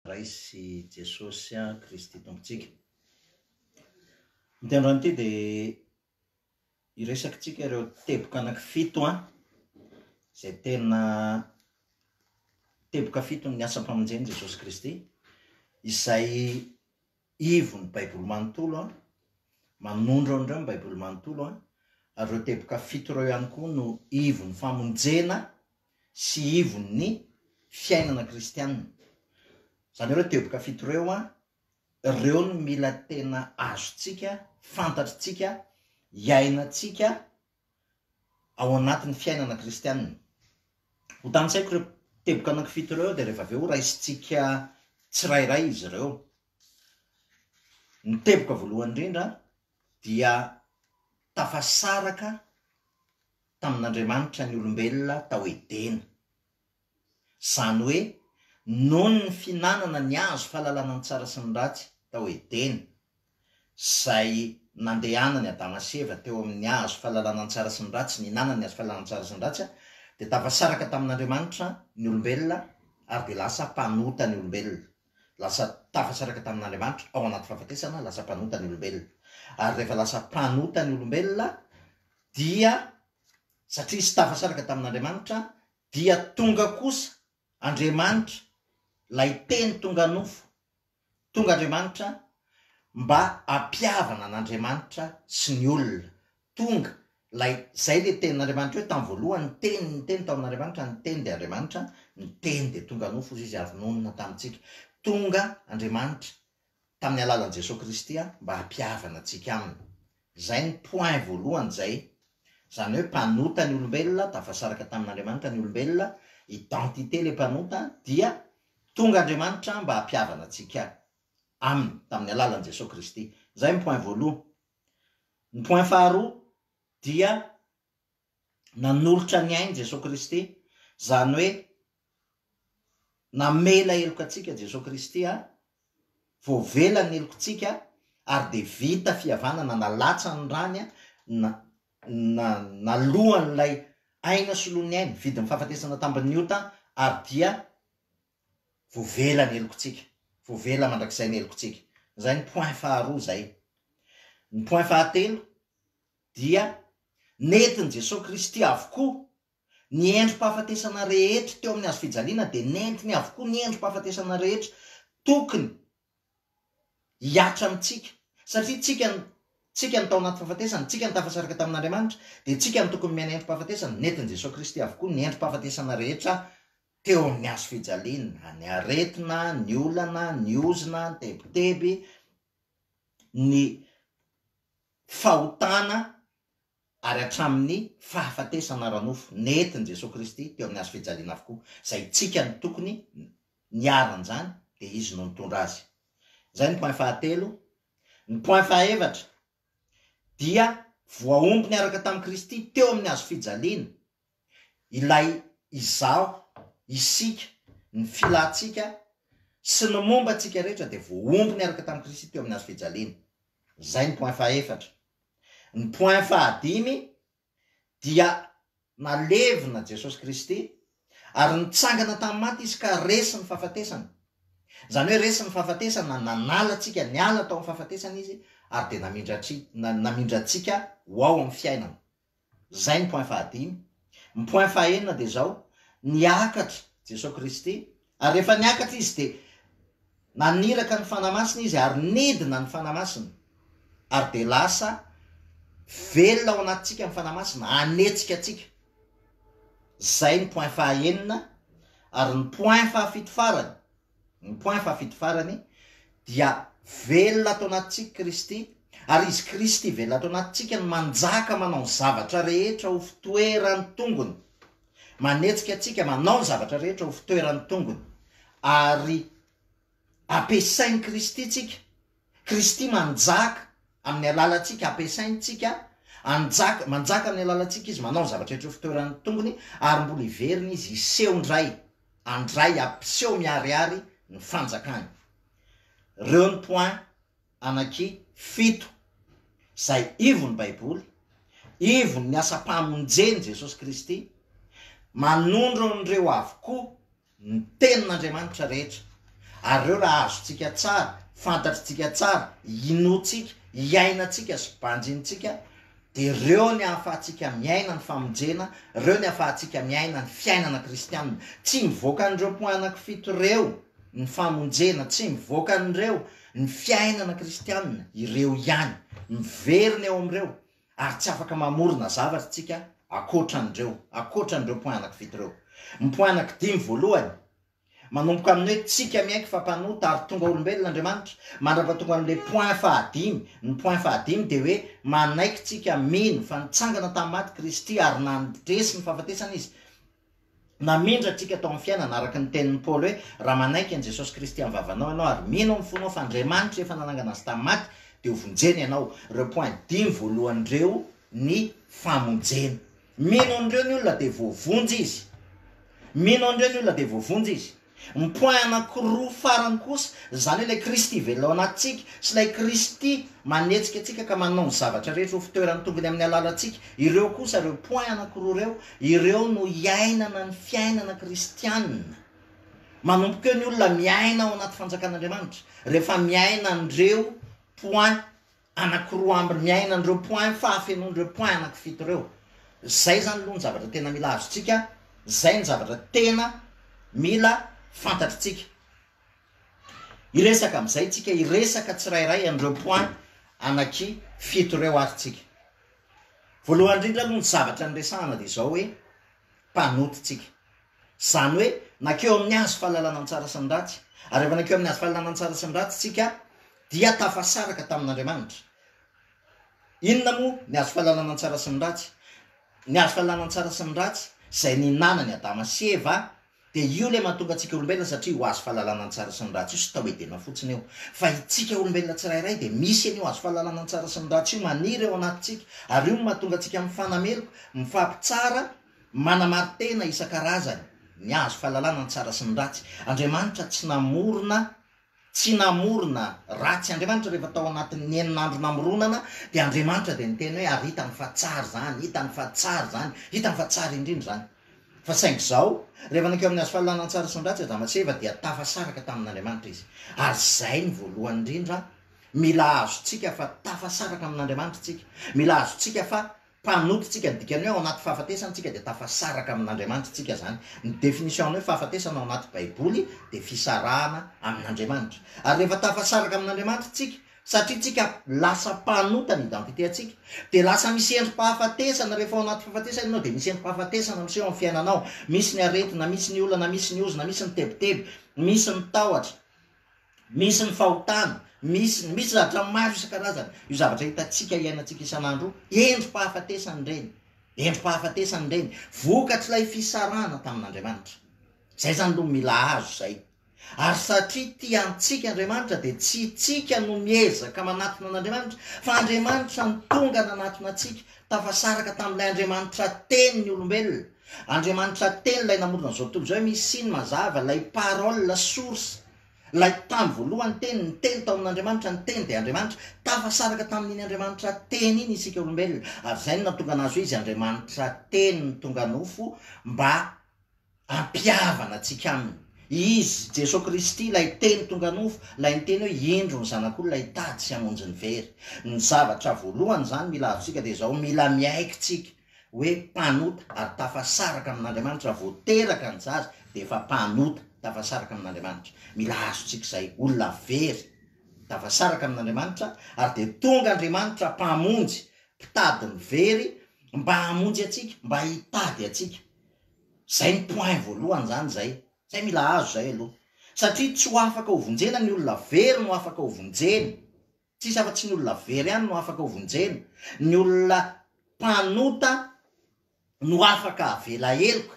Ray sy Jesosy Kristy Tompontsika. Ity androany ity dia hiresakitsika ireo teboka anankifito an, izay tena teboka fiton'ny asam-pamonjen'i Jesosy Kristy, izay ivon'ny Baiboly manontolo an, manondro an'ireo ny Baiboly manontolo an, ary ireo teboka fito ireo ihany koa no ivon'ny famonjena sy ivon'ny fiainana kristianina. Izany hoe ireo teboka fito ireo an, ireo no mila tena azontsika, fantatritsika, iainantsika ao anatin'ny fiainana kristianina. Ho tanisaiko ireo teboka anankifito ireo dia rehefa avy eo raisintsika tsirairay izy ireo. Ny teboka voalohany indrindra dia tafasaraka tamin'Andriamanitra ny olombelona tao Edena. Izany hoe noho ny fihinanana ny hazo fahalalana ny tsara sy ny ratsy tao Edena, izay nandehanan'i Adama sy Eva teo amin'ny hazo fahalalana ny tsara sy ny ratsy, nihinanany ny hazo fahalalana ny tsara sy ny ratsy, dia tafasaraka tamin'Andriamanitra ny olombelona ary dia lasa mpanota ny olombelona. Lasa tafasaraka tamin'Andriamanitra ao anaty fahafatesana, lasa mpanota ny olombelona. Ary rehefa lasa mpanota ny olombelona dia satria izy tafasaraka tamin'Andriamanitra dia tonga kosa Andriamanitra, ilay Teny tonga nofo, tonga Andriamanitra mba hampihavana an'Andriamanitra sy ny olona. Tonga ilay, izay ilay Tenin'Andriamanitra hoe tamin'ny voalohany ny Teny, ny Teny tao amin'Andriamanitra, ny Teny dia Andriamanitra, ny Teny dia tonga nofo hozy Izy ary nonina tamintsika. Tonga Andriamanitra tamin'ny alalan'i Jesoa Kristy mba hampihavana antsika Aminy. Izay ny point voalohany izay. Izany hoe mpanota ny olombelona, tafasaraka tamin'Andriamanitra ny olombelona, identité le mpanota, dia tonga Andriamanitra mba hampihavana antsika Aminy tamin'ny alalan'i Jesoa Kristy. Izay ny point voalohany. Ny point faharoa dia nanolotra ny ainy Jesoa Kristy, izany hoe namela heloka antsika Jesoa Kristy a, voavela ny helokontsika ary dia vita fihavanana, nalatsa ny rany a, na na naloan'ilay aina solon'ny ainy, vidin'ny fahafatesana tambin'ny ota ary dia voavela ny helokontsika, voavela mandrakizay ny helokontsika. Izay ny point faharoa izay. Ny point fahatelo dia nentin'i Jesoa Kristy avokoa ny endri-pahafatesana rehetra teo amin'ny hazo fijaliana dia nentiny avokoa ny endri-pahafatesana rehetra tokony hihatra amintsika satria tsika tsika no tao anaty fahafatesana, tsika no tafasaraka tamin'Andriamanitra dia tsika no tokony miaina endri-pahafatesana, nentin'i Jesoa Kristy avokoa ny endri-pahafatesana rehetra teo amin'ny hazo fijaliana, ny aretina, ny olana, ny ozona, ny tebiteby, ny fahotana ary hatramin'ny fahafatesana ara-nofo nentin'i Jesoa Kristy teo amin'ny hazo fijaliana avokoa, izay tsika no tokony niharan'izany dia Izy no nitondra azy. Izay ny point fahatelo. Ny point fahaefatra dia voahombo niaraka tamin'i Kristy teo amin'ny hazo fijaliana ilay izaho, isika, ny filantsika sy ny momba antsika rehetra dia voahombo niaraka tamin'i Kristy teo amin'ny hazo fijaliana. Izay ny point fahefatra. Ny point fahadimy dia nalevina Jesosy Kristy ary nitsangana tamin'ny maty Izy ka resy ny fahafatesana. Izany hoe resy ny fahafatesana, nanala antsika, niala tao amin'ny fahafatesana Izy ary dia namindra namindra antsika ho ao amin'ny fiainana. Zay ny point fahadimy. Ny point fahenina dia izao, niakatra Jesoa Kristy, ary rehefa niakatra Izy dia naniraka ny Fanahy Masina Izy ary nidina ny Fanahy Masina, ary dia lasa velona ao anatintsika ny Fanahy Masina, hanetsika antsika. Zay ny point fahaenina, ary ny point fahafito farany, Ny point fahafito farany dia velona ato anatintsika Kristy ary Izy Kristy velona ato anatintsika no manjaka manao ny zavatra rehetra ho fitoeran'ny tongony. Manetsika antsika manao ny zavatra rehetra ho fitoeran'ny tongony. Ary ampiasain'i Kristy tsika. Kristy manjaka amin'ny alalantsika, ampiasaintsika, anjaka, manjaka amin'ny alalantsika Izy, manao ny zavatra rehetra ho fitoeran'ny tongony, ary mbola hiverina Izy hiseho indray, handray, hampiseho miharihary ny fanjakany. Ireo ny point anaky fito izay ivon'ny Baiboly, ivon'ny asam-pamonjen'i Jesosy Kristy, manondro an'ireo avokoa ny Tenin'Andriamanitra rehetra. Ary ireo raha azontsika tsara, fantatritsika tsara, inoantsika, iainantsika sy banjinintsika, dia ireo ny ahafahantsika miaina ny famonjena, ireo ny ahafahantsika miaina ny fiainana kristianina. Tsy mivoaka an'ireo point anankifito ireo ny famonjena, tsy mivoaka an'ireo ny fiainana kristianina, ireo ihany. Miverina eo amin'ireo. Ary tsy afaka mamorona zavatra tsika ankoatra an'ireo, ankoatra an'ireo point anankifito ireo. Ny point anankidimy voalohany, Manomboka amin'ny hoe tsika miaiky fa mpanota ary tonga olombelona Andriamanitra, mandra-pahatonga amin'ilay point fahadimy. Ny point fahadimy dia hoe manaiky tsika, mino fa nitsangana tamin'ny maty Kristy ary nandresy ny fahafatesana Izy. Namindra antsika tao amin'ny fiainana, araka ny tenin'i Paoly hoe raha manaiky an'i Jesosy Kristy amin'ny vavanao ianao ary mino amin'ny fonao fa Andriamanitra efa nanangana Azy tamin'ny maty dia ho vonjena ianao. Ireo point dimy voalohany ireo ny famonjena. Mino an'ireo ny olona dia voavonjy izy. Mino an'ireo ny olona dia voavonjy izy. Ny point anankiroa farany kosa, izany hoe ilay Kristy velona ao anatintsika sy ilay Kristy manetsika antsika ka manao ny zavatra rehetra ho fitoeran'ny tongony amin'ny alalantsika, ireo kosa, ireo point anankiroa ireo, ireo no iainana ny fiainana kristianina. Manomboka eo ny olona miaina ao anaty fanjakan'Andriamanitra, rehefa miaina an'ireo point Anankiroa ambiny miaina an'ireo point fahafenoan'ireo point anankifito ireo. Zay zany aloha ny zavatra tena mila azontsika, zay ny zavatra tena mila fantatritsika. Hiresaka amin'izay tsika, hiresaka tsirairay an'ireo point anaky fito ireo ary tsika. Voalohany indrindra aloha ny zavatra niresahana dia izao hoe mpanota tsika. Izany hoe nankeo amin'ny hazo fahalalana ny tsara sy ny ratsy, ary rehefa nankeo amin'ny hazo fahalalana ny tsara sy ny ratsy tsika dia tafasaraka tamin'Andriamanitra. Inona moa ny hazo fahalalana ny tsara sy ny ratsy? Ny hazo fahalalana ny tsara sy ny ratsy izay nihinanan'i Adama sy Eva dia io ilay mahatonga antsika olombelona satria io hazo fahalalana ny tsara sy ny ratsy io tsy tao Edena fotsiny io fa itsika olombelona tsirairay dia misy an'io hazo fahalalana ny tsara sy ny ratsy io maniry ao anatintsika ary io no mahatonga antsika mifanameloka, mifampitsara Manamari-tena isan-karazany ny hazo fahalalana ny tsara sy ny ratsy. Andriamanitra tsy namorona tsy namorona ratsy. Andriamanitra rehefa tao anatin'ny enina andro namoronana dia Andriamanitra dia niteny hoe ary hitany fa tsara izany, hitany fa tsara izany, hitany fa tsara indrindra izany. Fa saingy izao, rehefa nankeo amin'ny hazo fahalalana ny tsara sy ny ratsy Adama sy Eva dia tafasaraka tamin'Andriamanitra izy. Ary izay no voalohany indrindra mila azontsika fa tafasaraka amin'Andriamanitra isika. Mila azontsika fa Mpanota tsika, ny dikan'ny hoe ao anaty fahafatesana tsika dia tafasaraka amin'Andriamanitra tsika zany. Ny définition ny hoe fahafatesana ao anaty baiboly dia fisarahana amin'Andriamanitra. Ary rehefa tafasaraka amin'Andriamanitra tsika, satria tsika lasa mpanota ny identité antsika, dia lasa misy endri-pahafatesana, rehefa ao anaty fahafatesana ianao dia misy endri-pahafatesana miseho amin'ny fiainanao, misy ny aretina, misy ny olana, misy ny ozona, misy ny tebiteby, misy ny tahotra. Misy ny fahotana, misy ny, misy zavatra maro isan-karazany. Io zavatra hitantsika iainantsika isan'andro io, endri-pahafatesana ireny, endri-pahafatesana ireny, vokatr'ilay fisarahana tamin'Andriamanitra. Izay izany aloha mila azo izay. Ary satria tia antsika Andriamanitra dia tsy itsika no miezaka manatona an'Andriamanitra, fa Andriamanitra no tonga nanatona antsika, tafasaraka tamin'ilay Andriamanitra Teny ny olombelona. Andriamanitra Teny ilay namorona an'izao tontolo izao, misy ny mazava, ilay parole source. Ilay tany voalohany Teny, ny Teny tao amin'Andriamanitra, ny Teny dia Andriamanitra. Tafasaraka tamin'iny Andriamanitra Teny iny isika olombelona, ary izay no nahatonga an'azy hoe Izy Andriamanitra Teny no tonga nofo mba hampihavana antsika Aminy. Izy, Jesoa Kristy, ilay Teny tonga nofo, ilay niteny hoe indro ny Zanak'olona hitady sy hamonjy ny very. Ny zavatra voalohany izany mila azontsika dia izao, mila miaiky tsika hoe mpanota ary tafasaraka amin'Andriamanitra vao teraka ny zaza dia efa mpanota tafasaraka amin'Andriamanitra. Mila azontsika izay, olona very tafasaraka amin'Andriamanitra ary dia tonga Andriamanitra mpamonjy, mpitady ny very mba hamonjy antsika, mba hitady antsika. Izay ny point voalohany izany izay. Izay mila azo izay aloha. Satria tsy ho afaka ho vonjena ny olona very no afaka ho vonjena. Tsisy afa-tsy ny olona very ihany no afaka ho vonjena. Ny olona mpanota no afaka avela heloka.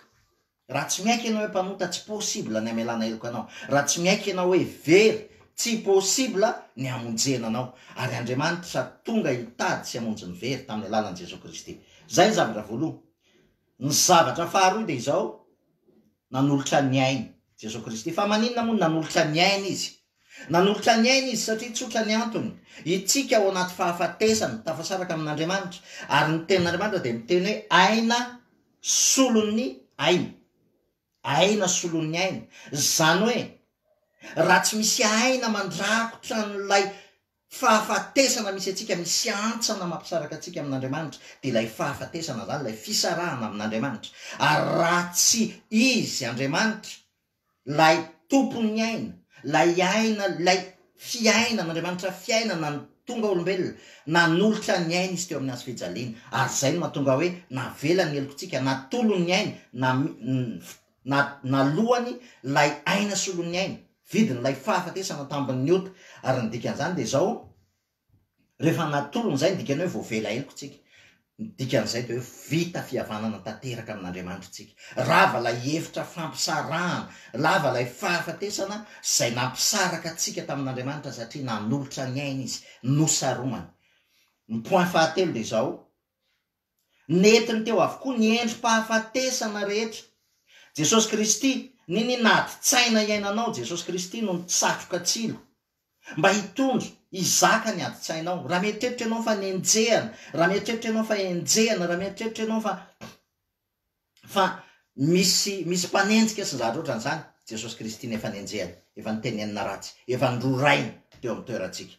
Raha tsy miaiky ianao hoe mpanota, tsy possible ny hamelana heloka anao. Raha tsy miaiky ianao hoe very, tsy possible ny hamonjena anao. Ary Andriamanitra tonga hitady sy hamonjy ny very tamin'ny alalan'i Jesoa Kristy. Izay ny zavatra voalohany. Ny zavatra faharoa dia izao, nanolotra ny ainy Jesoa Kristy. Fa maninona moa no nanolotra ny ainy Izy? Nanolotra ny ainy Izy satria tsotra ny antony, itsika ao anaty fahafatesana, tafasaraka amin'Andriamanitra, ary ny tenin'Andriamanitra dia miteny hoe aina solon'ny aina, aina solon'ny aina, izany hoe. Raha tsy misy aina mandrakotra an'ilay fahafatesana misy antsika, misy hantsana mampisaraka antsika amin'Andriamanitra, dia ilay fahafatesana izany, ilay fisarahana amin'Andriamanitra. Ary raha tsy Izy Andriamanitra, Ilay Tompon'ny aina, ilay aina, ilay fiainan'Andriamanitra fiainana no tonga olombelona, nanolotra ny ainy Izy teo amin'ny hazo fijaliana. Ary izay no mahatonga hoe navelany ny helokontsika, natolony ny ainy, na, na, nalohany ilay aina solon'ny aina, vidin'ilay fahafatesana tambin'ny ota. Ary ny dikan'izany dia izao, Rehefa natolony izay, ny dikany hoe voavela heloka tsika. Ny dikan'izay dia hoe vita fihavanana tanteraka amin'Andriamanitra tsika. Rava ilay efitra fampisarahana, lava ilay fahafatesana izay nampisaraka antsika tamin'Andriamanitra satria nanolotra ny ainy Izy, nosaromany. Ny point fahatelo dia izao, Nentiny teo avokoa ny endri-pahafatesana rehetra. Jesosy Kristy, ny ny nadin-tsaina iainanao, Jesosy Kristy no nitsatroka tsilo mba hitondra, hizaka ny adin-tsainao. Raha mieritreritra ianao fa nenjehana, raha mieritreritra ianao fa enjehana, raha mieritreritra ianao fa fa misy misy mpanenjika sy ny zavatra ohatran'izany, Jesosy Kristy no efa nenjehana, efa notenenina ratsy, efa nororaina teo amin'ny toerantsika.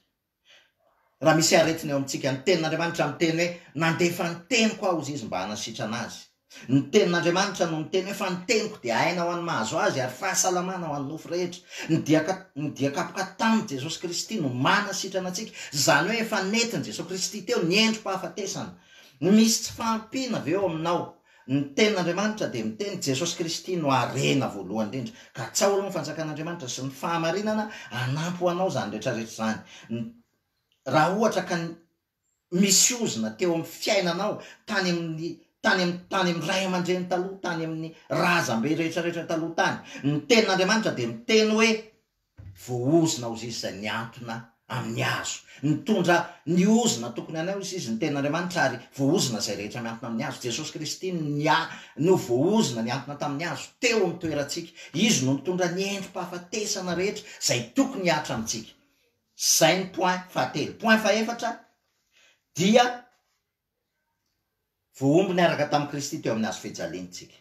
Raha misy aretina eo amintsika, ny Tenin'Andriamanitra miteny hoe, Nandefa ny Teniko Aho, hozy Izy, mba hanasitrana azy. Ny Tenin'Andriamanitra no miteny hoe, Fa ny Teniko dia aina ho an'ny mahazo azy, ary fahasalamana ho an'ny nofo rehetra. Ny dia ny dia kapoka tamin'i Jesosy Kristy no manasitrana antsika. Izany hoe efa nentin'i Jesosy Kristy teo ny endri-pahafatesana. Misy tsy fahampiana ve eo aminao? Ny Tenin'Andriamanitra dia miteny, Jesosy Kristy no harena voalohany indrindra. Katsaho aloha ny fanjakan'Andriamanitra sy ny fahamarinana, hanampy ho anao izany rehetra rehetra izany. Ny, raha ohatra ka misy ozona teo amin'ny fiainanao, tany amin'ny, tany amin'ny, tany amin'ny ray aman-dreny taloha, tany amin'ny razambe rehetra rehetra taloha tany, ny Tenin'Andriamanitra dia miteny hoe, Voaozona hozy izy izay nihantona amin'ny hazo. Nitondra ny ozona tokony hanao izy, izy ny Tenin'Andriamanitra, ary voaozona izay rehetra mihantona amin'ny hazo. Jesosy Kristy no no voaozona nihantona tamin'ny hazo, teo amin'ny toerantsika. Izy no nitondra ny endri-pahafatesana rehetra izay tokony hihatra amintsika. Izay ny point fahatelo. Point fahefatra dia Voahombo niaraka tamin'i Kristy teo amin'ny hazo fijaliana isika.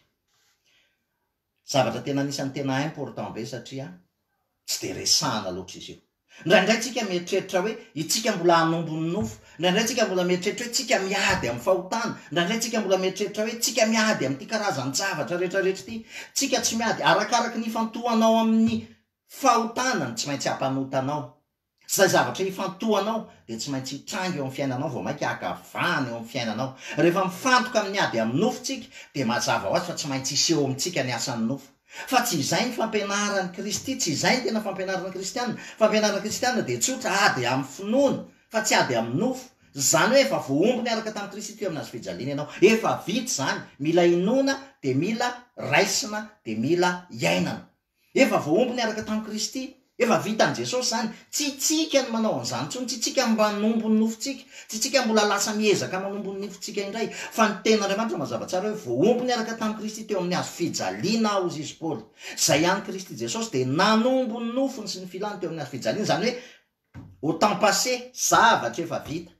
Zavatra tena anisan'ny tena important be satria tsy dia resahana loatra izy io. Indraindray tsika mieritreritra hoe itsika mbola hanombo ny nofo, indraindray tsika mbola mieritreritra hoe tsika miady amin'ny fahotana, indraindray tsika mbola mieritreritra hoe tsika miady amin'ity karazan-javatra rehetrarehetra ity. Tsika tsy miady. Arakaraky ny ifantohanao amin'ny fahotana no tsy maintsy hampanotanao. Izay zavatra ifantohanao dia tsy maintsy hitranga eo amin'ny fiainanao vao mainka haka vahana eo amin'ny fiainanao. Rehefa mifantoka amin'ny ady amin'ny nofo tsika dia mazava ho azy fa tsy maintsy hiseho amintsika ny asan'ny nofo. Fa tsy izay ny fampianaran'i Kristy, tsy izay ny tena fampianarana kristiana. Fampianarana kristiana dia tsotra, ady amin'ny finoana fa tsy ady amin'ny nofo. Izany hoe efa voahombo niaraka tamin'i Kristy teo amin'ny hazofijaliana ianao. Efa vita izany. Mila inoana dia mila raisina dia mila iainana. Efa voahombo niaraka tamin'i Kristy. Efa vitan'i Jesosy izany. Tsy itsika no manao an'izany intsony. Tsy itsika no manombo ny nofontsika. Tsy itsika mbola lasa miezaka manombo ny nofontsika indray. Fa ny Tenin'Andriamanitra mazava tsara hoe voahombo niaraka tamin'i Kristy teo amin'ny hazo fijaliana aho, hozy izy Paoly. Izay an'i Kristy Jesosy dia nanombo ny nofony sy ny filany teo amin'ny hazo fijaliana. Izany hoe au temps passé, zavatra efa vita.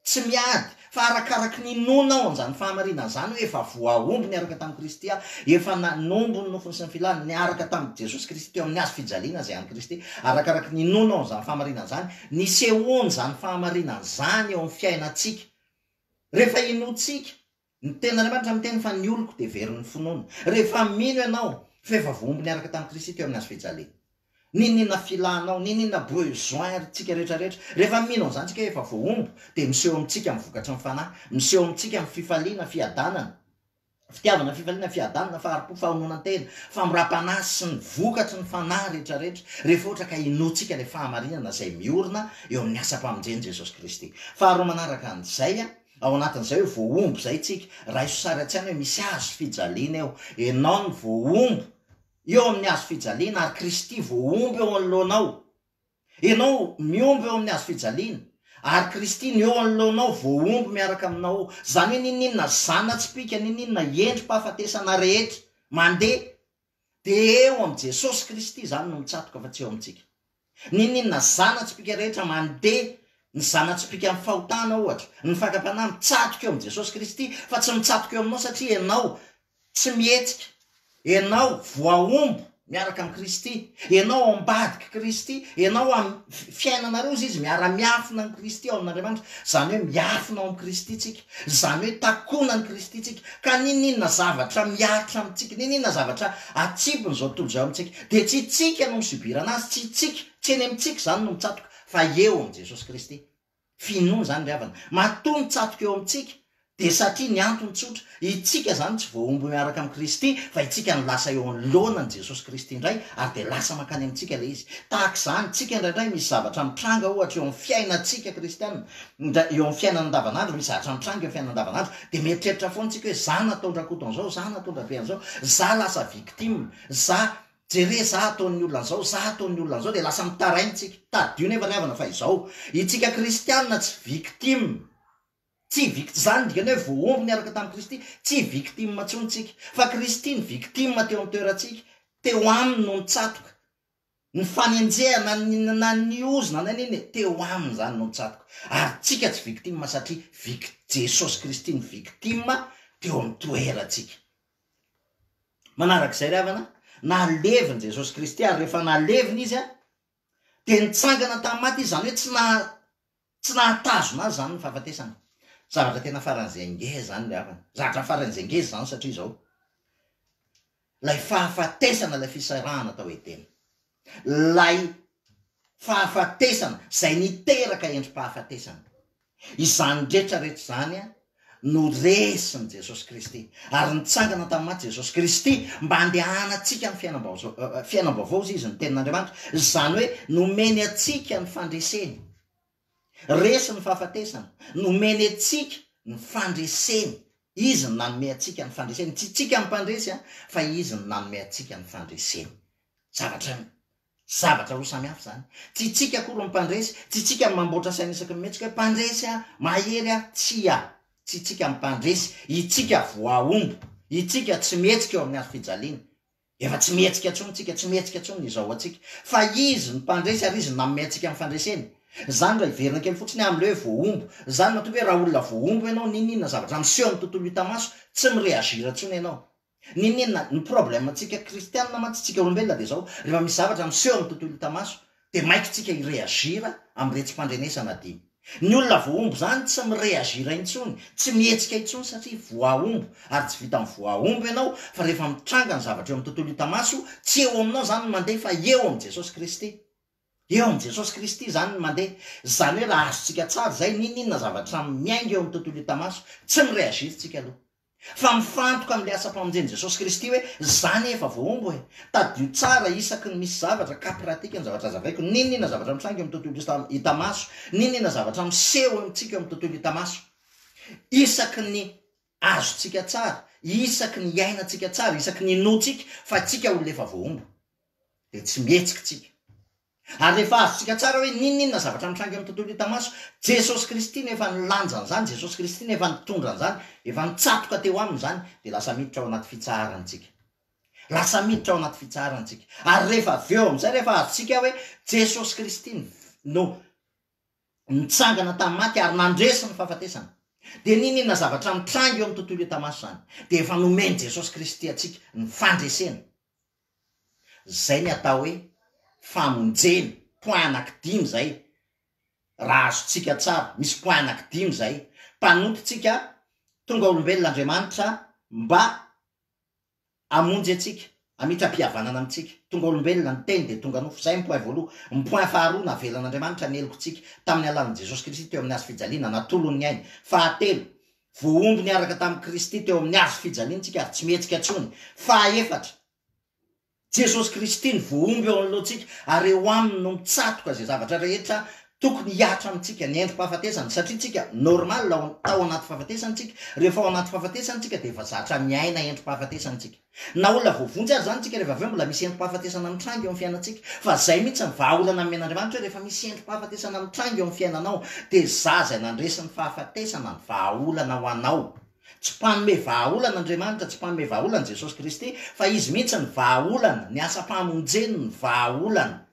Tsy miady, fa arakaraky ny inoanao an'izany fahamarinana izany hoe efa voahombo niaraka tamin'i Kristy aho, efa nanombo ny nofony sy ny filany niaraka tamin'i Jesosy Kristy teo amin'ny hazo fijaliana izay an'i Kristy, arakaraky ny inoanao an'izany fahamarinana izany, nisehoan'izany fahamarinana izany eo amin'ny fiainantsika. Rehefa inoantsika, Ny tenin'Andriamanitra miteny fa ny oloko dia verin'ny finoana. Rehefa mino ianao fa efa voahombo niaraka tamin'i Kristy teo amin'ny hazo fijaliana. N'inon'inona filanao, n'inon'inona besoin ry tsika rehetra rehetra, rehefa mino an'izany tsika hoe efa voahombo dia miseho amintsika ny vokatry ny Fanahy, miseho amintsika ny fifaliana, fiadanana, fitiavana, fifaliana, fiadanana, fahari-po, fahononan-tena, famoram-panahy sy ny vokatry ny Fanahy rehetra rehetra, rehefa ohatra ka inoantsika ilay fahamarinana izay miorina eo amin'ny asam-pamonjen'i Jesosy Kristy. Faharoa manaraka an'izay, Ao anatin'izay hoe voahombo izay tsika, raiso sary an-tsaina hoe misy hazo fijaliana eo, enao no voahombo eo amin'ny hazo fijaliana ary Kristy voahombo eo anoloanao. Enao mihombo eo amin'ny hazo fijaliana ary Kristy no eo anoloanao voahombo miaraka aminao eo. Izany hoe n'inon'inona zana-tsipìka, n'inon'inona endri-pahafatesana rehetra mandeha Dia eo amin'i Jesosy Kristy izany no mitsatoka fa tsy eo amintsika. N'inon'inona zana-tsipìka rehetra mandeha, ny zana-tsipìkan'ny fahotana ohatra, ny fakam-panahy mitsatoka eo amin'i Jesosy Kristy fa tsy mitsatoka eo aminao satria ianao tsy mihetsika, ianao voahombo. miaraka amin'i Kristy, ianao ao ambadik'i Kristy, ianao am fiainanareo hozy izy miara-miafina amin'i Kristy ao amin'Andriamanitra, izany hoe miafina ao amin'i Kristy tsika, izany hoe takonan'i Kristy tsika, ka n'inon'inona zavatra mihatra amintsika, n'inon'inona zavatra atsipin'izao tontolo izao amintsika, dia tsy itsika no mi-subir anazy, tsy itsika, tsy eny amintsika izany no mitsatoka, fa eo amin'i Jesosy Kristy. Finoana izany ry havana. Matoa mitsatoka eo amintsika dia satria ny antony tsotra, itsika izany tsy voahombo miaraka amin'i Kristy fa itsika no lasa eo anoloana an'i Jesosy Kristy indray ary dia lasa mankany amintsika ilay izy. Tahaka izany, tsika indraindray misy zavatra mitranga ohatra eo amin'ny fiainantsika kristiana, indray eo amin'ny fiainana andavanandro, misy zavatra mitranga eo amin'ny fiainana andavanandro dia mieritreritra foana tsika hoe za nataon-dRakoto an'izao, za nataon-dRabe an'izao, za lasa victime, za Jere za ataon'ny olona an'izao, za ataon'ny olona an'izao dia lasa mitaraina tsika. Tadidio nefa ry havana fa izao, itsika kristianina tsy victime, tsy vict, zany ny dikany hoe voahombo niaraka tamin'i Kristy, tsy victime intsony tsika, fa Kristy ny victime teo amin'ny toerantsika, teo aminy no nitsatoka, ny fanenjehana, na ny ozona na n'inona e, teo aminy zany no nitsatoka, ary tsika tsy victime satria vic, Jesosy Kristy ny victime teo amin'ny toerantsika. Manarak'izay ry havana, naleviny Jesosy Kristy ary rehefa nalevina Izy dia nitsangana tamin'ny maty Izy, izany hoe tsy naha tsy nahatazona Azy izany ny fahafatesana. Zavatra tena faran'izay ngeza izany ry havana, zavatra faran'izay ngeza izany satria izao, ilay fahafatesana, ilay fisarahana tao Edena, ilay fahafatesana izay niteraka endri-pahafatesana. Izany rehetra rehetra izany no resin'i Jesosy Kristy. Ary nitsangana tamin'ny maty Jesosy Kristy mba handehanantsika amin'ny fiainam-baovao, fiainam-baovao hozy izy ny tenin'Andriamanitra. Izany hoe nomeny antsika ny fandreseny. Resy ny fahafatesana. Nomeny antsika ny fandreseny. Izy no nanome antsika ny fandreseny. Tsy isika no mpandresy fa Izy no nanome antsika ny fandreseny. Zavatra Zavatra roa samy hafa izany. Tsy itsika akory no mpandresy, tsy itsika no mamboatra saina isaky ny mihetsika hoe mpandresy aho, mahery aho, tsia, tsy itsika no mpandresy, itsika voahombo, itsika tsy mihetsika eo amin'ny hazo fijaliana. Efa tsy mihetsika intsony tsika, tsy mihetsika intsony ny izao antsika. Fa Izy no mpandresy ary Izy no nanome antsika ny fandreseny. Izany raha hiverina kely fotsiny aho amin'ilay hoe voahombo. Izany matoa hoe raha olona voahombo ianao, n'inon'inona zavatra miseho amin'ny tontolo hita maso, tsy mi-réagir intsony ianao. N'inon'inona, ny problème tsika kristianina mantsy, tsika olombelona dia zao, rehefa misy zavatra miseho amin'ny tontolo hita maso dia maika tsika hi-reagir amin'ny retsi-pandrenesana dia ny olona voahombo zany tsy mi-reagir intsony, tsy mihetsika intsony satria voahombo, ary tsy vitan'ny voahombo ianao fa rehefa mitranga ny zavatra eo amin'ny tontolo hita maso, tsy eo aminao zany ny mandeha fa eo amin'i Jesosy Kristy. Eo amin'i Jesosy Kristy izany ny mandeha. Izany hoe raha azontsika tsara izay, n'inon'inona zavatra miainga eo amin'ny tontolo hita maso, tsy mi-reagir tsika aloha. Fa mifantoka amin'ilay asam-pamonjen'i Jesosy Kristy hoe, Za anie efa voahombo e! Tadidio tsara isaky ny misy zavatra, cas pratique ny zavatra hazavaiko, n'inon'inona zavatra mitranga eo amin'ny tontolo hita maso, n'inon'inona zavatra miseho eo amintsika eo amin'ny tontolo hita maso, isaky ny azontsika tsara, isaky ny iainantsika tsara, isaky ny inoantsika fa tsika olona efa voahombo, dia tsy mihetsika tsika. Ary rehefa azontsika tsara hoe n'inon'inona zavatra mitranga eo amin'ny tontolo hita maso, Jesosy Kristy no efa nilanja an'izany, Jesosy Kristy no efa nitondra an'izany, efa nitsatoka teo Aminy izany, dia lasa miditra ao anaty fitsaharana isika. Lasa miditra ao anaty fitsaharana isika. Ary rehefa avy eo amin'izay, rehefa azontsika hoe Jesosy Kristy no nitsangana tamin'ny maty ary nandresy ny fahafatesana, dia n'inon'inona zavatra mitranga eo amin'ny tontolo hita maso izany, dia efa nomen'i Jesosy Kristy antsika ny fandresena. Zay ny atao hoe famonjena, point anaky dimy zay, raha azontsika tsara, misy point anaky dimy zay, mpanompo tsika, tonga olombelona Andriamanitra mba hamonjy antsika, hamitram-pihavanana amintsika, tonga olombelona, ny teny dia tonga nofo, zay ny point voaloha, ny point faharoa, navelan'Andriamanitra ny helokontsika tamin'ny alalan'i Jesosy Kristy teo amin'ny hazo fijaliana, natolony ny ainy, fahatelo, voahombo niaraka tamin'i Kristy teo amin'ny hazo fijaliana tsika ary tsy mihetsika intsony, fahaefatra, Jesosy Kristy no voahombo eo anoloantsika ary eo Aminy no mitsatoka izay zavatra rehetra tokony hihatra amintsika, ny endri-pahafatesana, satria tsika normal ao tao anaty fahafatesana tsika, rehefa ao anaty fahafatesana tsika dia efa zatra miaina endri-pahafatesana tsika. Na olona voavonjy aza izany tsika rehefa avy eo mbola misy endri-pahafatesana mitranga eo amin'ny fiainantsika, fa zay mihitsy ny vahaolana nomen'Andriamanitra hoe rehefa misy endri-pahafatesana mitranga eo amin'ny fiainanao dia za izay nandresy ny fahafatesana ny vahaolana ho anao. Tsy mpanome vahaolana Andriamanitra, tsy mpanome vahaolana Jesosy Kristy, fa Izy mihitsy ny vahaolana, ny asam-pamonjeny no vahaolana.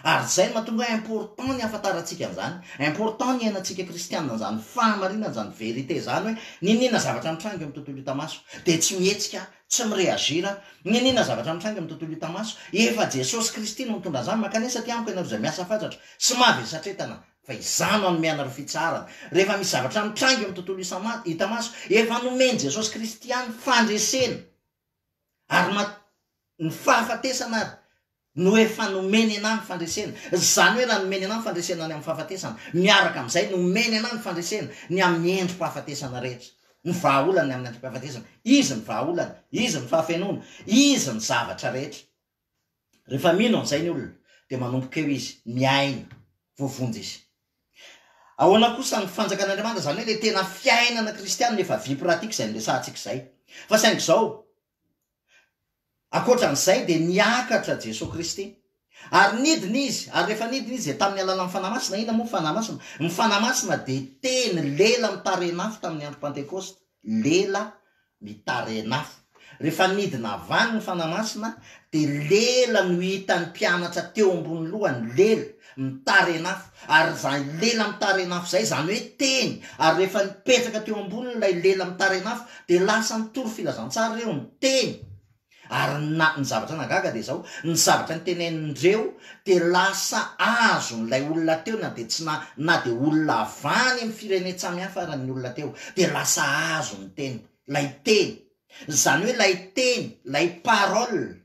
Ary izay no mahatonga hoe important ny hahafantarantsika an'izany, important ny hiainantsika kristianina an'izany fahamarinana izany vérité izany hoe n'inon'inona zavatra mitranga eo amin'ny tontolo hita maso dia tsy mihetsika, tsy mi-réagir, n'inon'inona zavatra mitranga eo amin'ny tontolo hita maso, efa Jesosy Kristy no nitondra an'izany, mankanesa aty amiko ianareo izay miasa fatratra sy mavesatretana fa izaho no hanome anareo fitsaharana. Rehefa misy zavatra mitranga eo amin'ny tontolo hita maso, efa nomen'i Jesosy Kristy ihany fandresena ary ma ny fahafatesana ary no efa nomeny anah ny fandresena, izany hoe raha nomeny anah ny fandresena ny amin'ny fahafatesana, miaraka amin'izay nomeny anah ny fandresena ny amin'ny endri-pahafatesana rehetra, ny vahaolana ny amin'ny endri-pahafatesana, Izy ny vahaolana, Izy ny fahafenoana, Izy ny zavatra rehetra. Rehefa mino an'izay ny olona dia manomboka eo izy miaina, voavonjy izy. Ahoana kosa ny fanjakan'Andriamanitra, izany hoe ilay tena fiainana kristianina efa vie pratique izay noresahantsika izay. Fa saingy izao, Ankoatra an'izay dia niakatra Jesoa Kristy. Ary nidina Izy, ary rehefa nidina Izy dia tamin'ny alalan'ny Fanahy Masina. Inona moa ny Fanahy Masina? Ny Fanahy Masina dia teny, lela mitarehin'afo tamin'ny andro Pantekosta. Lela mitarehin'afo. Rehefa nidina avy any ny Fanahy Masina dia lela no hitan'ny mpianatra teo ambony lohany, lela mitarehin'afo. Ary izany lela mitarehin'afo izay, izany hoe teny, ary rehefa nipetraka teo amboniny ilay lela mitarehin'afo Dia lasa nitory filazantsara ireo, niteny. Ary na, ny zavatra nahagaga dia izao, ny zavatra nitenenin'ireo dia lasa azon'ilay olona teo na dia tsy na, na dia olona avy any amin'ny firenen-tsamihafa ara ny olona teo, dia lasa azo ny teny, ilay teny. Izany hoe ilay teny, ilay parole.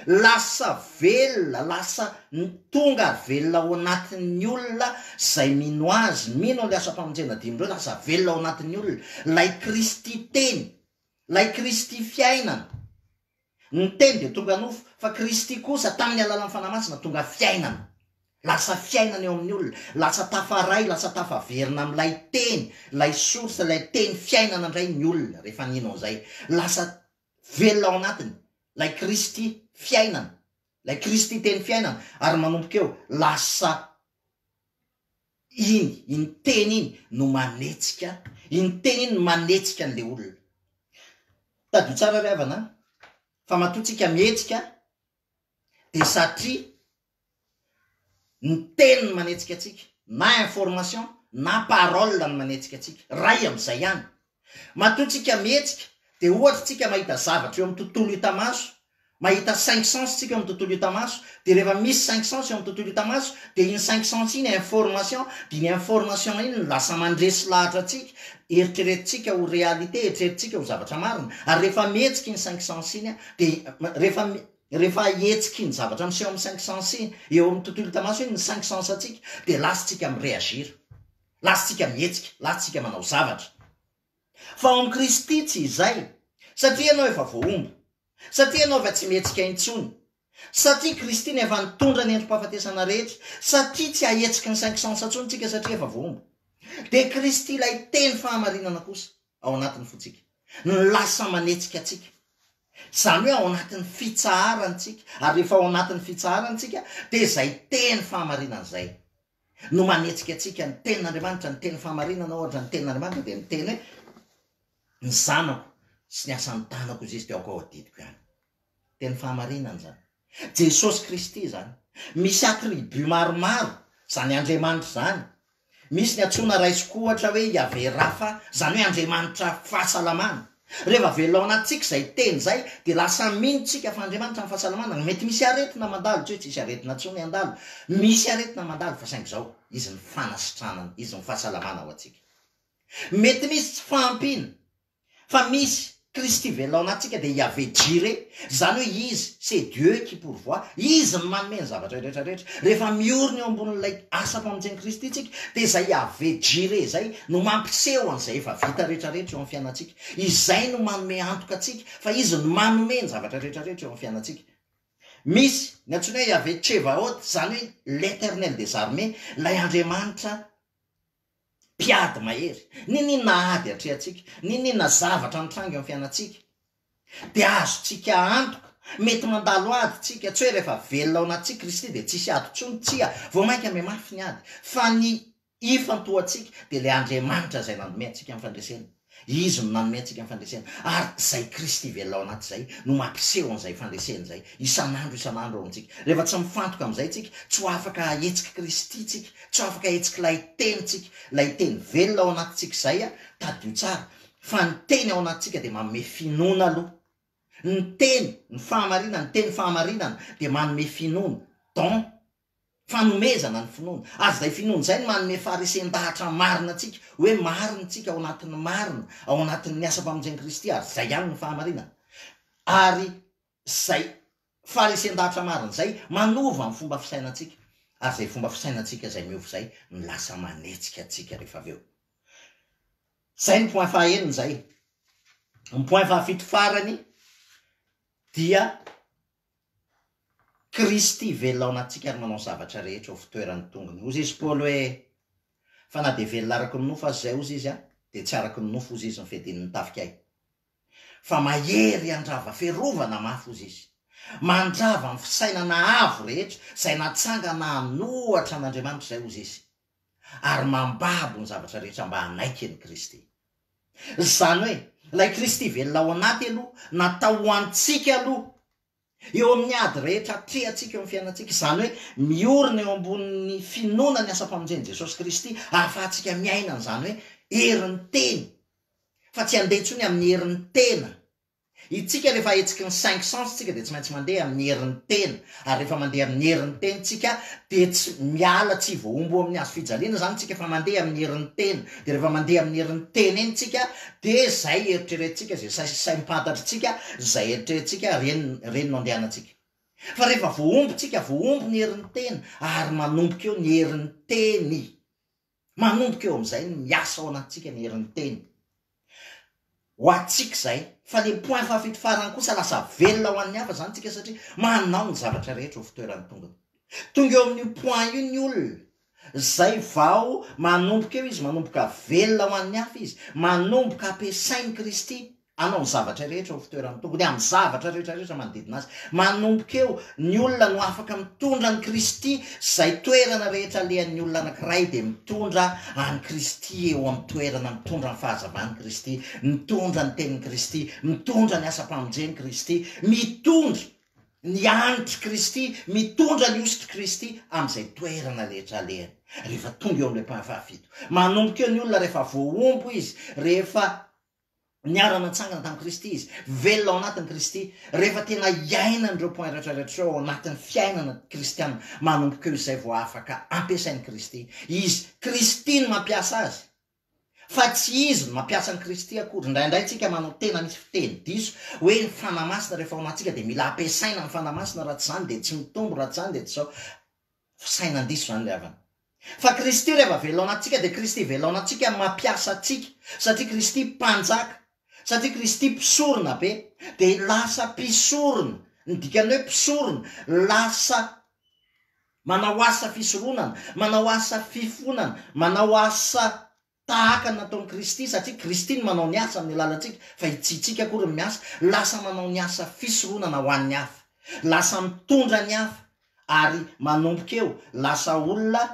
Lasa velona, lasa tonga ary velona ao anatin'ny olona izay mino Azy, mino an'ilay asam-pamonjena dimin'ireo, lasa velona ao anatin'ny olona ilay Kristy Teny, ilay Kristy Fiainana. Ny Teny dia tonga nofo, fa Kristy kosa, tamin'ny alalan'ny Fanahy Masina, tonga Fiainana. Lasa fiainana eo amin'ny olona, lasa tafaray, lasa tafaverina amin'ilay Teny, ilay source, ilay Teny fiainana indray ny olona rehefa nino an'izay. Lasa velona ao anatiny, ilay Kristy fiainana, ilay Kristy teny fiainana, ary manomboka eo, lasa iny, iny teny iny no manetsika, iny teny iny no manetsika an'ilay olona. Tadidio tsara ry havana a, fa matoa tsika mihetsika dia satria ny teny no manetsika antsika, na information na parole no manetsika antsika, ray amin'izay ihany. Matoa tsika mihetsika dia ohatra tsika mahita zavatra eo amin'ny tontolo hita maso, mahita cinq sens tsika eo amin'ny tontolo hita maso, dia rehefa misy cinq sens eo amin'ny tontolo hita maso dia iny cinq sens iny information, dia iny information iny no lasa mandresy lahatra antsika, eritreretintsika ho réalité, eritreretintsika ho zavatra marina, ary rehefa mihetsika iny cinq sens iny dia rehefa Rehefa ahetsiky iny zavatra miseho amin'ny cinq sens iny, eo amin'ny tontolo hita maso iny ny cinq sens antsika, dia lasa tsika mi-reagir. Lasa tsika mihetsika, lasa tsika manao zavatra. Fa ao amin'i Kristy tsy izay. Satria ianao efa voahombo. Satria ianao efa tsy mihetsika intsony. Satria Kristy no efa nitondra ny endri-pahafatesana rehetra. Satria tsy ahetsiky ny cinq sens intsony tsika satria efa voahombo. Dia Kristy ilay teny fahamarinana kosa ao anatin'ny fontsika. No lasa manetsika antsika. Izany hoe ao anatin'ny fitsaharana isika, ary rehefa ao anatin'ny fitsaharana isika dia izay teny fahamarinana izay no manetsika antsika, ny tenin'Andriamanitra, ny teny fahamarinana ohatra, ny tenin'Andriamanitra dia miteny hoe ny zanako sy ny asan'ny tanako izy izy dia aoka ho adidiko ihany. Teny fahamarinana izany. Jesosy Kristy izany. Misy attribut maromaro izany Andriamanitra izany. Misy ny antsoina raisiko ohatra hoe Yaveh Rafa, izany hoe Andriamanitra fahasalamana. Rehefa velona ao anatintsika izay teny izay dia lasa mino tsika fa Andriamanitra ny fahasalamana. Mety misy aretina mandalo, tsy hoe tsisy aretina intsony handalo. Misy aretina mandalo fa saingy izao, Izy ny fanasitranana, Izy ny fahasalamana ho antsika. Mety misy tsy fahampiana, Fa misy Kristy velona ao anatintsika dia Yaveh Jireh, izany hoe Izy, c'est Dieu qui pourvoit, Izy no manome ny zavatra rehetra rehetra. Rehefa miorina eo ambonin'ilay asam-pamonjen'i Kristy isika dia izay Yaveh Jireh izay no mampiseho an'izay efa vita rehetra rehetra eo amin'ny fiainantsika. Izay no manome antoka antsika fa Izy no manome ny zavatra rehetra rehetra eo amin'ny fiainantsika. Misy ny antsoina hoe Yaveh Tchevaot, izany hoe l'Eternel des armées, ilay Andriamanitra Mpiady mahery. N'inon'inona ady atrehantsika, n'inon'inona zavatra mitranga eo amin'ny fiainantsika, dia azontsika antoka, mety mandalo ady tsika, tsy hoe rehefa velona ao anatintsika Kristy dia tsisy ady intsony, tsia, vao mainka mihamafy ny ady, fa ny ifantohantsika dia ilay Andriamanitra izay nanome antsika ny fandresena. Izy no nanome antsika ny fandresena, ary izay Kristy velona ao anaty izay no mampiseho an'izay fandresena izay isan'andro isan'andro ao amintsika. Rehefa tsy mifantoka amin'izay tsika, tsy ho afaka hahetsiky Kristy tsika, tsy ho afaka hahetsiky ilay Teny tsika, ilay Teny velona ao anatintsika izay, tadidio tsara fa ny Teny ao anatintsika dia manome finoana aloha. Ny Teny, ny fahamarinana, ny Teny fahamarinana dia manome finoana, don. Fanomezana ny finoana. Ary izay finoana izay no manome faharesen-dahatra marina antsika, hoe marina isika ao anatin'ny marina, ao anatin'ny asam-pamonjen'i Kristy, ary izay ihany no fahamarinana. Ary izay faharesen-dahatra marina izay manova ny fomba fisainantsika, ary izay fomba fisainantsika izay miova izay no lasa manetsika antsika rehefa avy eo. Izay ny point fahaenina izay. Ny point fahafito farany dia. Kristy velona ao anatintsika ary manao ny zavatra rehetra ho fitoeran'ny tongony. Hozy izy Paoly hoe, Fa na dia velona araka ny nofo aza izay, hozy izy, dia tsy araka ny nofo, hozy izy, ny fiadian'ny tafika ahy. Fa mahery handrava fiarovana mafy, hozy izy. Mandrava ny fisainana avo rehetra izay natsangana hanohatra an'Andriamanitra izay, hozy izy. Ary mambabo ny zavatra rehetra mba hanaiky an'i Kristy. Izany hoe, ilay Kristy velona ao anaty aloha, natao ho antsika aloha, Eo amin'ny ady rehetra atrehantsika eo amin'ny fiainantsika, izany hoe miorina eo ambonin'ny finoana ny asam-pamonjen'i Jesosy Kristy ahafahantsika miaina an'izany hoe herin'ny teny, fa tsy handeha intsony amin'ny herin'ny tena. Itsika rehefa ahetsiky ny cinq sens tsika dia tsy maintsy mandeha amin'ny herin'ny tena, ary rehefa mandeha amin'ny herin'ny tena tsika dia tsy miala tsy voahombo amin'ny hazo fijaliana izany tsika fa mandeha amin'ny herin'ny tena, dia rehefa mandeha amin'ny herin'ny tena iny tsika Dia izay eritreretintsika, izay saim-pantatritsika, izay eritreretintsika, ireny, ireny no andehanantsika. Fa rehefa voahombo tsika, voahombo ny herin'ny tena, ary manomboka eo ny herin'ny teny. Manomboka eo amin'izay ny miasa ao anatintsika ny herin'ny teny. Ho antsika izay. Fa le point fahafito farany kosa lasa velona ho an'ny hafa izany tsika satria manao ny zavatra rehetra ho fitoeran'ny tongony. Tonga eo amin'io point io ny olona, Zay vao manomboka eo izy, manomboka velona ho an'ny hafa izy, manomboka ampiasain'i Kristy hanao ny zavatra rehetra ho fitoeran'ny Tompony, amin'ny zavatra rehetra rehetra manodidina azy. Manomboka eo ny olona no afaka mitondra an'i Kristy, izay toerana rehetra alehan'ny olona anankiray dia mitondra an'i Kristy eo amin'ny toerana, mitondra ny fahazavan'i Kristy, mitondra ny tenin'i Kristy, mitondra ny asam-pamonjen'i Kristy, mitondra Ny hanitr'i Kristy, mitondra ny hositr'i Kristy amin'izay toerana rehetra alehany. Rehefa tonga eo amin'ilay point fahafito. Manomboka eo ny olona rehefa voahombo izy, rehefa niara-natsangana tamin'i Kristy izy, velona ao anatin'i Kristy, rehefa tena iainany ireo point rehetra rehetra ireo ao anatin'ny fiainana kristiana, manomboka eo izay vao afaka ampiasain'i Kristy. Izy, Kristy no mampiasa azy. Fa tsy izy no mampiasa an'i Kristy akory. Indraindray tsika manao tena misy fiteny diso hoe ny Fanahy Masina rehefa ao anatintsika dia mila ampiasaina ny Fanahy Masina raha tsy izany dia tsy mitombo, raha tsy izany dia tsy izao. Fisainan-diso izany ry havana. Fa Kristy rehefa velona ao anatintsika dia Kristy velona ao anatintsika mampiasa antsika satria Kristy Mpanjaka, satria Kristy Mpisorona be dia lasa mpisorona, ny dikan'ny hoe mpisorona lasa Manao asa fisoronana, manao asa fifonana, manao asa tahaka ny nataon'i Kristy, satria Kristy no manao ny asa amin'ny alalantsika, fa i tsy itsika akory no miasa, lasa manao ny asa fisoronana ho an'ny hafa, lasa mitondra ny hafa, ary manomboka eo, lasa olona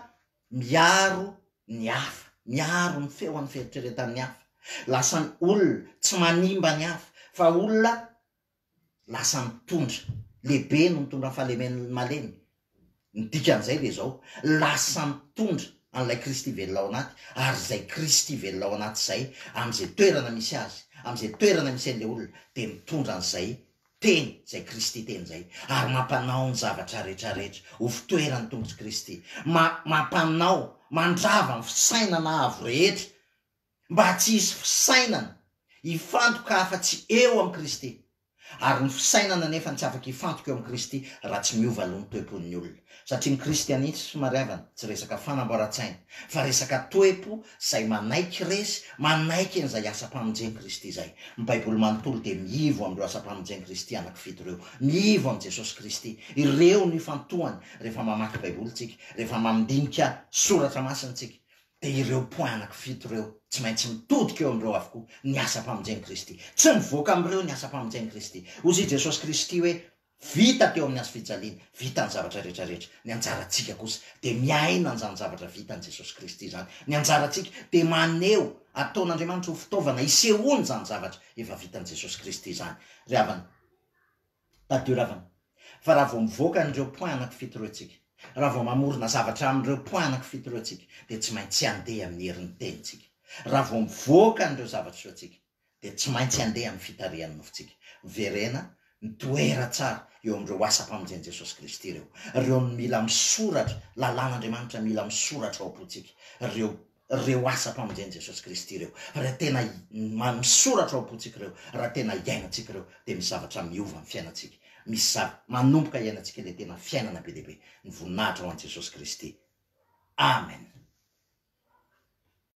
miaro ny hafa, miaro ny feo an'ny fieritreretan'ny hafa, lasa olona tsy manimba ny hafa, fa olona lasa mitondra, lehibe no mitondra ny fahalemen'ny malemy, ny dikan'izay dia izao, lasa mitondra an'ilay Kristy velona ao anaty, ary izay Kristy velona ao anaty izay, amin'izay toerana misy azy, amin'izay toerana misy an'ilay olona, dia mitondra an'izay Teny, izay Kristy Teny izay, ary mampanao ny zavatra rehetra rehetra ho fitoeran'ny tongotr'i Kristy, ma, mampanao, mandrava ny fisainana avo rehetra, mba tsy hisy fisainana hifantoka afa-tsy eo amin'i Kristy. Ary ny fisainana anefa tsy afaka hifantoka eo amin'i Kristy raha tsy miova aloha ny toe-pon'ny olona. Satria ny kristianisma ry havana tsy resaka fanamboaran-tsaina, fa resaka toe-po izay manaiky resy, manaiky an'izay asam-pamonjen'i Kristy izay. Ny Baiboly manontolo dia miivo amin'ireo asam-pamonjen'i Kristy anankifito ireo. Miivo amin'i Jesosy Kristy. Ireo no ifantohany rehefa mamaky Baiboly tsika, rehefa mandinika Soratra Masina tsika. Dia ireo point anankifito ireo, tsy maintsy mitodika eo amin'ireo avokoa ny asam-pamonjen'i Kristy. Tsy mivoaka amin'ireo ny asam-pamonjen'i Kristy. Hozy i Jesosy Kristy hoe, Vita teo amin'ny hazofijaliana, vita ny zavatra rehetra rehetra. Ny anjarantsika kosa dia miaina an'izany zavatra vitan'i Jesosy Kristy izany. Ny anjarantsika dia maneho, ataon'Andriamanitra ho fitaovana hisehoany izany zavatra efa vitan'i Jesosy Kristy izany. Ry havana, tadidio ry havana, fa raha vao mivoaka an'ireo points anankifito ireo tsika, raha vao mamorona zavatra amin'ireo points anankifito ireo tsika, dia tsy maintsy handeha amin'ny herin'ny tenintsika. Raha vao mivoaka an'ireo zavatra ireo tsika, dia tsy maintsy handeha amin'ny fitarihan'ny nofontsika. Miverena, mitoera tsara eo amin'ireo asam-pamonjen'i Jesosy Kristy ireo. Ireo no mila misoratra, lalàn'Andriamanitra mila misoratra ao am-pontsika, ireo, ireo asam-pamonjen'i Jesosy Kristy ireo. Raha tena misoratra ao am-pontsika ireo, raha tena iainantsika ireo, dia misy zavatra miova amin'ny fiainantsika. Misy zava, manomboka iainantsika ilay tena fiainana be dia be. Ny voninahitra ho an'i Jesosy Kristy. Amen.